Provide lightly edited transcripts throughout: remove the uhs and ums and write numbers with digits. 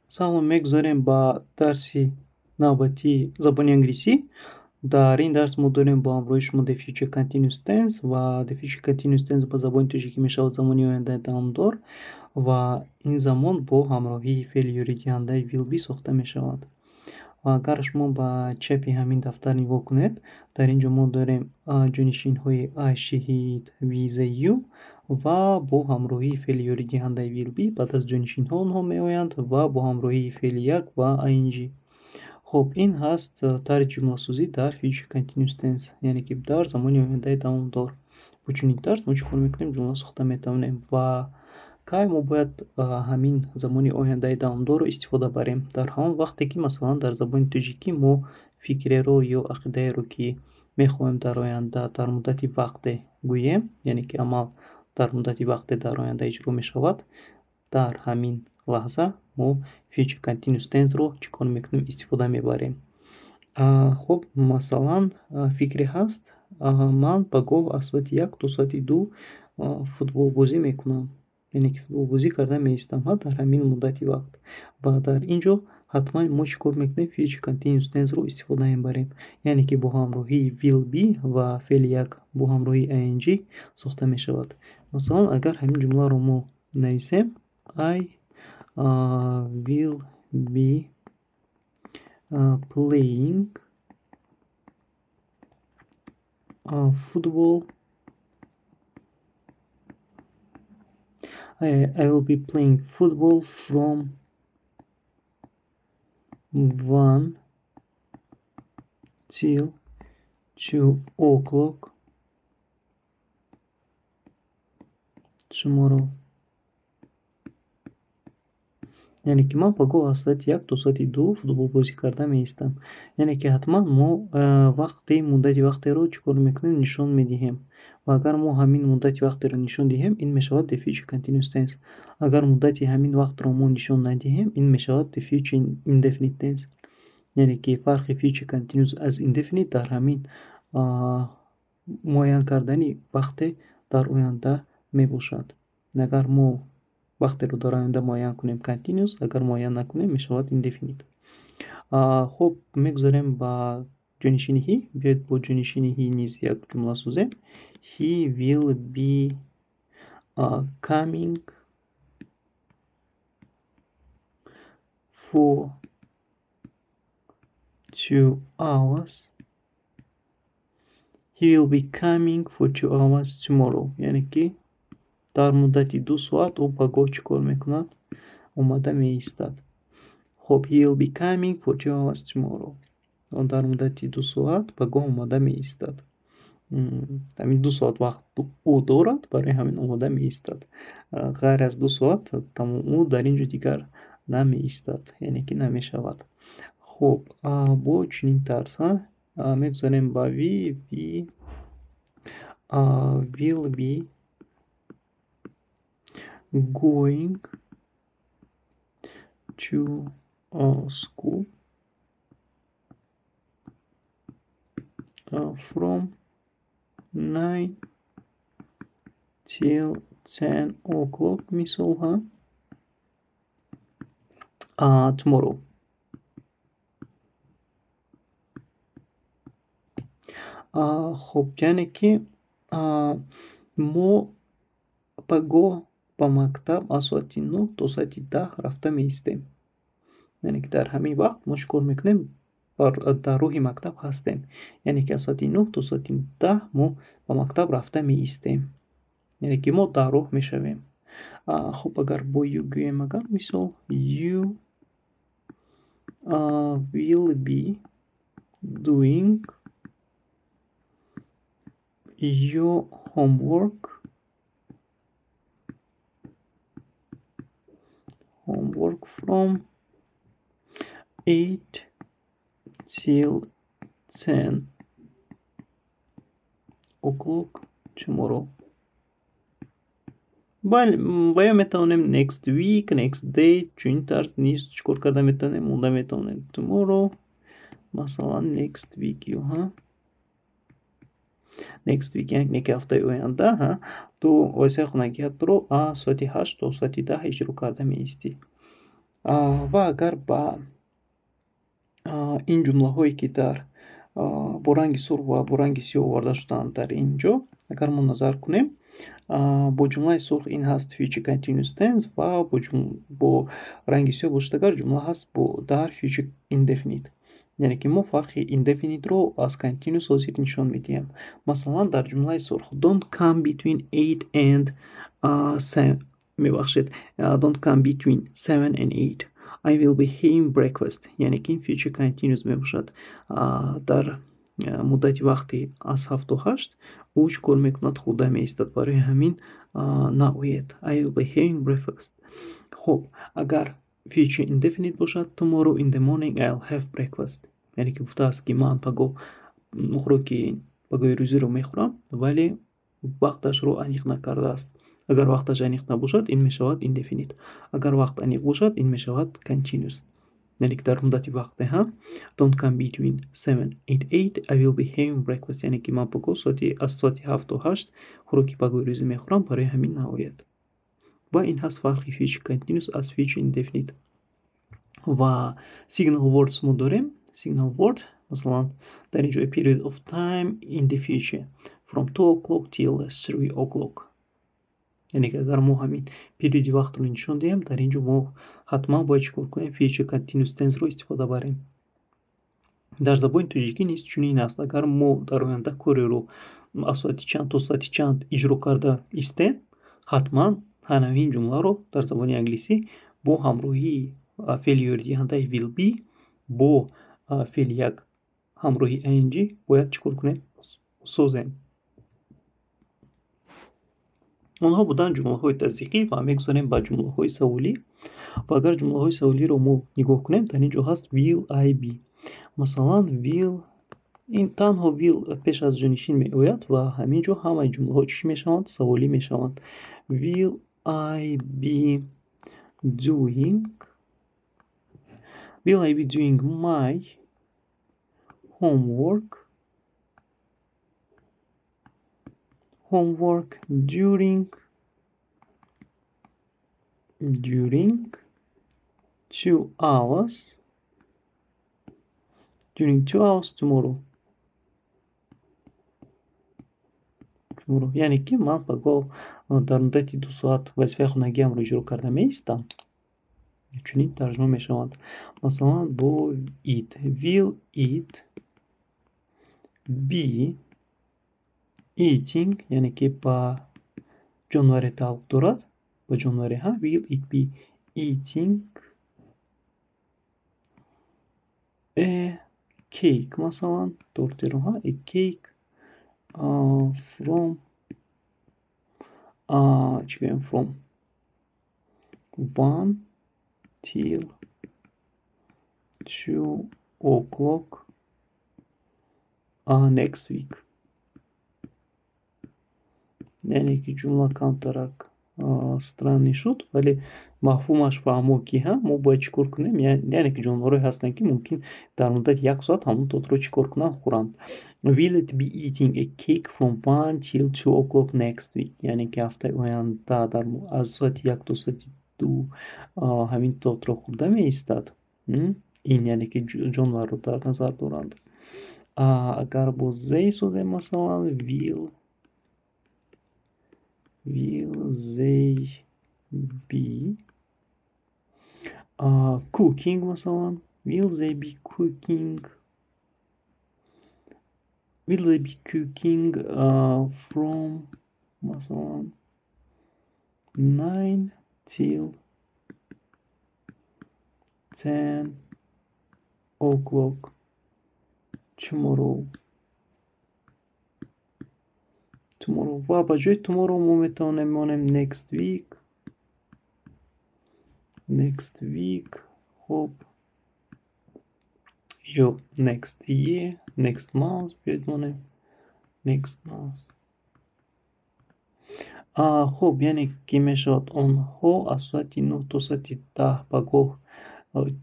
Салом, мегузарем ба дарси навбатии забони англисӣ. Дар ин дарс мо дорем бо ҳамроҳи шумо The Future Continuous Tense, ва The Future Continuous Tense ба забони тоҷикӣ мешавад замони ояндаи давомдор, ва ин замон бо ҳамроҳии феъли ёридиҳандаи will be сохта мешавад. Ва агар шумо ба чапи ҳамин дафтар нигоҳ кунед, дар ин ҷо мо дорем ҷонишинҳои I, she, he, it, we, they, you ва бо ҳамроҳии феъли ёридиҳандаи will be баъд аз ҷонишинҳо онҳо меоянд ва бо ҳамроҳии феъли як ва ing. Хуб, ин ҳаст тарзи ҷумласозӣ дар Future Continuous Tense, яъне ки дар замони ояндаи давомдор. Бо чунин тарз мо чӣ кор мекунем? Ҷумла сохта метавонем. Ва кай мо бояд ҳамин замони ояндаи давомдорро истифода барем? Дар ҳамон вақте ки, масалан, дар забони тоҷикӣ мо фикреро ё ақидаеро, ки мехоҳем дар оянда дар муддати вақте гӯем, яъне ки амал дар муддати вақте дар оянда иҷро мешавад, дар ҳамин лаҳза мо Future Continuous Tense-ро чӣ кор мекунем? Истифода мебарем. Хуб, масалан, фикре ҳаст: ман пагоҳ аз соати 1 то соати 2 футболбозӣ мекунам, яъне ки футболбозӣ карда меистам дар ҳамин муддати вақт. Ва дар ин ҷо ҳатман мо чӣ кор мекунем? Future Continuous Tense-ро истифода мебарем, яъне ки бо ҳамроҳии will be ва феъли як бо ҳамроҳии ing сохта мешавад. Масалан, агар ҳамин ҷумларо мо нависем: I will be playing football, I will be playing football from 1 till 2 o'clock tomorrow. Яъне ки ман пагоҳ аз соати 1 то соати 2 футболбозӣ карда меистам. Яъне ки ҳатман мо вақти муддати вақтеро чӣ кор мекунем? Нишон медиҳем. Ва агар мо ҳамин муддати вақтеро нишон диҳем, ин мешавад The Future Continuous Tense. Агар муддати ҳамин вақтро мо нишон надиҳем, ин мешавад The Future Indefinite Tense. Яъне ки фарқи Future Continuous аз Indefinite дар ҳамин муайян кардани вақте дар оянда мебошад. Агар мо вақтеро дар оянда муайян кунем, continuous, агар муайян накунем, мешавад indefinite. Хуб, мегузарем ба ҷонишини he. Биёед, бо ҷонишини he низ як ҷумла созем. He will be coming for 2 hours. He will be coming for 2 hours tomorrow. Яъне ки дар муддати 2 соат ӯ пагоҳ чӣ кор мекунад? Омада меистад. Хуб, he will be coming for 2 hours tomorrow. Дар муддати 2 соат пагоҳ омада меистад. Ҳамин 2 соат вақт ӯ дорад, барои ҳамин омада меистад. Ғайр аз 2 соат тамом ӯ дар ин ҷо дигар намеистад, яъне ки намешавад. Хуб, бо чунин тарз мегузарем ба we. We will be going to school from 9 till 10 o'clock, мисол, ҳа, tomorrow. Хуб, яъне ки мо пагоҳ ба мактаб аз соати 9 то соати 10 рафта меистем. Яъне ки дар ҳамин вақт мо чӣ кор мекунем? Дар роҳи мактаб ҳастем. Яъне ки аз соати 9 то соати 10 мо ба мактаб рафта меистем. Яъне ки мо дар роҳ мешавем. Хуб, агар бо you гӯем, агар мисол, you will be doing your homework from 8 till 10 o'clock tomorrow. Бале, ва ё метавонем next week, next day, чунин тарз низ чӣ кор карда метавонем? Монда метавонем tomorrow, масалан, next week ё ҳа, next week, яъне ки ҳафтаи оянда, ҳа, ту вазифаи хонагиатро аз соати 8 то соати 10 иҷро карда меистӣ. Ва агар ба ин ҷумлаҳое, ки дар бо ранги сурх ва бо ранги сиёҳ оварда шудаанд дар ин ҷо, агар мо назар кунем, бо ҷумлаи сурх ин ҳаст future continuous tense ва бо ранги сиёҳ бошад агар ҷумла ҳаст бо дар future indefinite. Яъне ки мо фарқи indefinite-ро аз continuous ҳозир нишон медиҳем. Масалан, дар ҷумлаи сурх don't come between 8 and мебахшед, don't come between 7 and 8, I will be having breakfast. Яъне ки ин future continuous мебошад. Дар муддати вақти аз 7 то 8 ӯ чӣ кор мекунад? Хӯрда меистад. Барои ҳамин наоед. I will be having breakfast. Хуб, агар future indefinite бошад, tomorrow in the morning I'll have breakfast. Яъне ки гуфтааст, ки ман пагоҳ хӯроки пагоҳи рӯзиро мехӯрам, вале вақташро аниқ накардааст. Агар вақташ аниқ набошад, ин мешавад indefinite. Агар вақт аниқ бошад, ин мешавад continuous. Яъне ки дар муддати вақте, ҳа, don't come between 7 and 8, I will be having breakfast. Яъне ки ман пагоҳ соати аз соати 7 то 8 хӯроки пагоҳи рӯзӣ мехӯрам, барои ҳамин наояд. Ва ин ҳаст фарқи future continuous аз future indefinite. Ва signal words мо дорем. Signal word, масалан, дар ин ҷо period of time in the future from 2 o'clock till 3 o'clock. Яъне ки агар мо ҳамин периоди вақтро нишон диҳем, дар ин ҷо мо ҳатман бояд чӣ кор кунем? Future continuous tense-ро истифода барем. Дар забони тоҷикӣ низ чунин аст. Агар мо дар оянда кореро аз соати чанд то соати чанд иҷро карда истем, ҳатман ҳамин ҷумларо дар забони англисӣ бо ҳамроҳии феъли ёридиҳандаи will be бо феъли як ҳамроҳи ing бояд чӣ кор кунем? Созем. Онҳо буданд ҷумлаҳои тасдиқӣ ва мегузарем ба ҷумлаҳои саволӣ. Ва агар ҷумлаҳои саволиро мо нигоҳ кунем, дар ин ҷо ҳаст will I be. Масалан, will, ин танҳо will пеш аз ҷонишин меояд ва ҳамин ҷо ҳамаи ҷумлаҳо чӣ мешаванд? Саволӣ мешаванд. Will I be doing, will I be doing my homework during 2 hours, during 2 hours tomorrow? Tomorrow. Яъне ки ман пагоҳ дар муддати 2 соат вазифаи хонагиамро иҷро карда меистам. Чунин тарҷума мешаванд. Масалан, бо it, will it be eating, яъне ки ба ҷонваре тааллуқ дорад, ба ҷонваре, ҳа, will it be eating a cake, масалан, тортеро, ҳа, a cake from, чӣ гӯем, from 1 till 2 o'clock next week? Яъне ки ҷумла камтарак странный шуд, вале мафҳумаш фаҳмо, ки ҳа, мо бояд чӣ кор кунем. Яъне ки ҷонварое ҳастанд, ки мумкин дар муддати як соат ҳамон тортро чӣ кор кунанд? Хӯранд. Will it be eating a cake from 1 till 2 o'clock next week? Яъне ки ҳафтаи оянда дар аз соати 1 то соати 2 ҳамин тортро хӯрда меистад. Ин яъне ки ҷонварро дар назар доранд. Агар бо they созем, масалан, will they be cooking, масалан, will they be cooking, will they be cooking from, масалан, 9 till 10 o'clock tomorrow? Tomorrow. Ва ба ҷои tomorrow мо метавонем монем next week, next week, хуб, ё next year, next month. Биёед монем next month. Хуб, яъне ки мешавад, онҳо аз соати 9 то соати 10 пагоҳ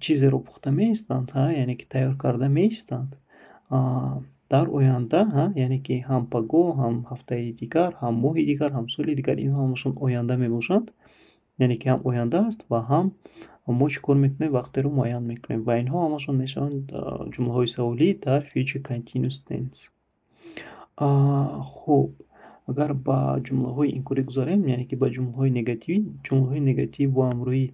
чизеро пухта меистанд, ҳа, яъне ки тайёр карда меистанд дар оянда, ҳа. Яъне ки ҳам пагоҳ, ҳам ҳафтаи дигар, ҳам моҳи дигар, ҳам соли дигар, инҳо ҳамашон оянда мебошанд. Яъне ки ҳам оянда аст ва ҳам Мо чӣ кор мекунем? Вақтеро муайян мекунем ва инҳо ҳамашон мешаванд ҷумлаҳои саволӣ дар future continuous tense. Хуб, агар ба ҷумлаҳои инкорӣ гузарем, яъне ки ба ҷумлаҳои негативӣ, ҷумлаҳои негативӣ бо ҳамроҳи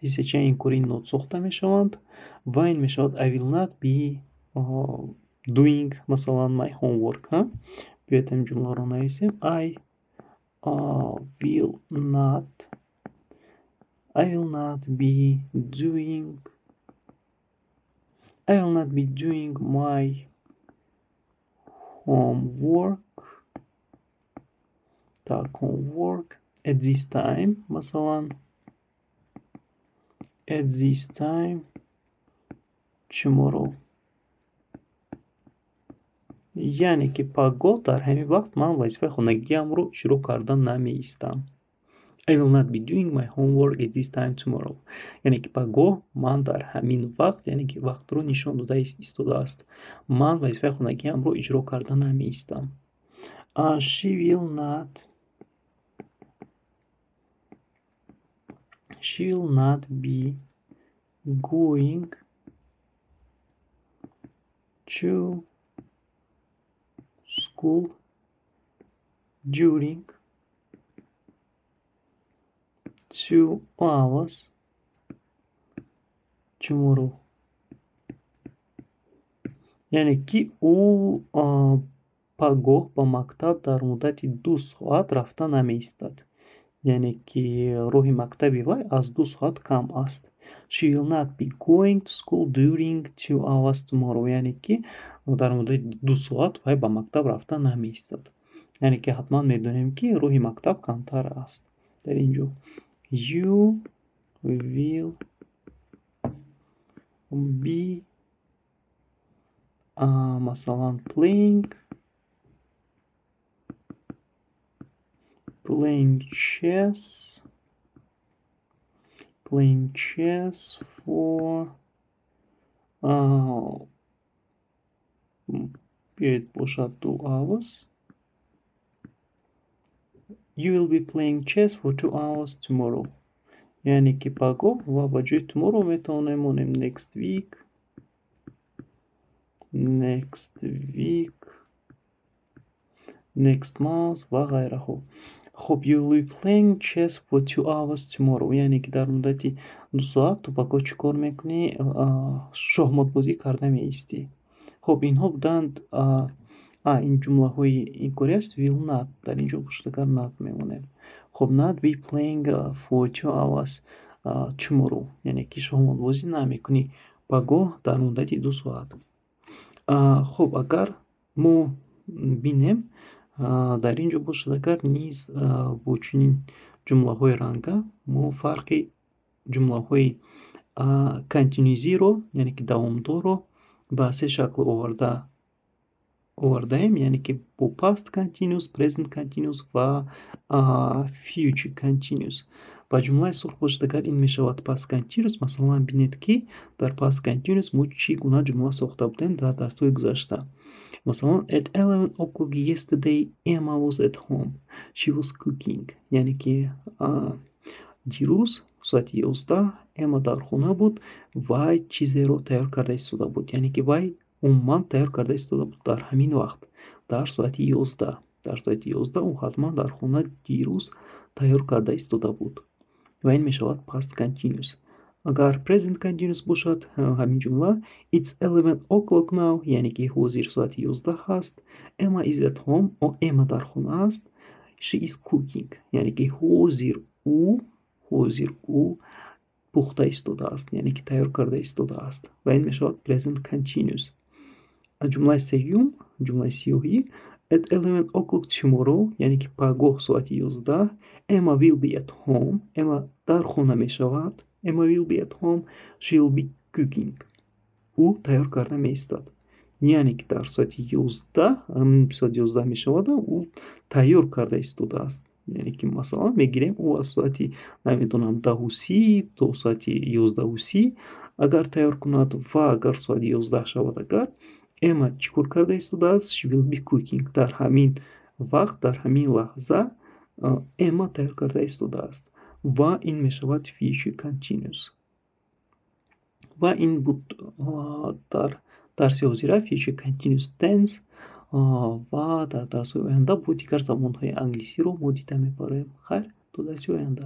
ҳиссачаи инкорӣ not сохта мешаванд ва ин мешавад I will not be doing, масалан, my homework. Биёед, ҳамин ҷумларо нависем. I will not be doing, I will not be doing my homework, так, homework at this time, масалан, at this time tomorrow. Яъне ки пагоҳ дар ҳамин вақт ман вазифаи хонагиамро иҷро карда намеистам. I will not be doing my homework at this time tomorrow. Яъне ки пагоҳ ман дар ҳамин вақт, яъне ки вақтро нишон дода истодааст. Ман вазифаи хонагиамро иҷро карда намеистам. She will not be going to school during 2 hours tomorrow. Яъне ки ӯ пагоҳ ба мактаб дар муддати 2 соат рафта намеистад. Яъне ки роҳи мактаби вай аз 2 соат кам аст. She will not be going to school during 2 hours tomorrow. Яъне ки дар муддати 2 соат вай ба мактаб рафта намеистад. Яъне ки ҳатман медонем, ки роҳи мактаб камтар аст дар ин ҷо. You will be, масалан, playing chess for, биёед, бошад, 2 hours. You will be playing chess for 2 hours tomorrow. Яъне ки пагоҳ ва ба ҷои tomorrow метавонем монем next week, next week, next month ва ғайраҳо. Хуб, you will be playing chess for 2 hours tomorrow. Яъне ки дар муддати 2 соат ту пагоҳ чӣ кор мекунӣ? Шоҳмотбозӣ карда меистӣ. Хуб, инҳо буданд, ин ҷумлаҳои инкорӣ аст. Will not дар ин ҷо бошад, агар not мемонем. Хуб, not be playing for 2 hours tomorrow. Яъне ки шоҳмотбозӣ намекунӣ пагоҳ дар муддати 2 соат. Хуб, агар мо бинем, дар ин ҷо бошад, агар низ бо чунин ҷумлаҳои ранга мо фарқи ҷумлаҳои continuous иро, яъне ки давомдорро, ба се шакл овардаем, яъне ки бо past continuous, present continuous ва future continuous. Ба ҷумлаи сурх бошад, агар ин мешавад past continuous. Масалан, бинед, ки дар past continuous мо чӣ гуна ҷумла сохта будем дар дарсҳои гузашта. Масалан, at 11 o'clock yesterday Emma was at home. She was cooking. Яъне ки дирӯз соати 11 Эмма дар хона буд, вай чизеро тайёр карда истода буд. Яъне ки вай умуман тайёр карда истода буд дар ҳамин вақт, дар соати 11. Дар соати 11 ӯ ҳатман дар хона дирӯз тайёр карда истода буд. Ва ин мешавад past continuous. Агар present continuous бошад, ҳамин ҷумла it's 11 o'clock now, яъне ки ҳозир соати 11 ҳаст. Emma is at home, Эмма дар хона аст. She is cooking, яъне ки ҳозир ӯ пухта истодааст, яъне ки тайёр карда истодааст. Ва ин мешавад present continuous. Ҷумлаи сеюм, ҷумлаи сиёҳӣ, at 11 o'clock tomorrow, яъне ки пагоҳ соати 11 Emma will be at home, Эмма дар хона мешавад. Emma will be at home. She will be cooking. Ӯ тайёр карда меистад. Яъне ки дар соати 11, соати 11 мешавад, ӯ тайёр карда истодааст. Яъне ки, масалан, мегирем, ӯ аз соати, намедонам, 10:30 то соати 11:30 агар тайёр кунад ва агар соати 11 шавад, агар Эмма чӣ кор карда истодааст? She will be cooking. Дар ҳамин вақт, дар ҳамин лаҳза Эмма тайёр карда истодааст. Ва ин мешавад future continuous. Ва ин буд дар дарси ҳозира future continuous tense. Ва дар дарсҳои оянда бо дигар забонҳои англисиро мо дида мебароем. Хайр, то дарси оянда.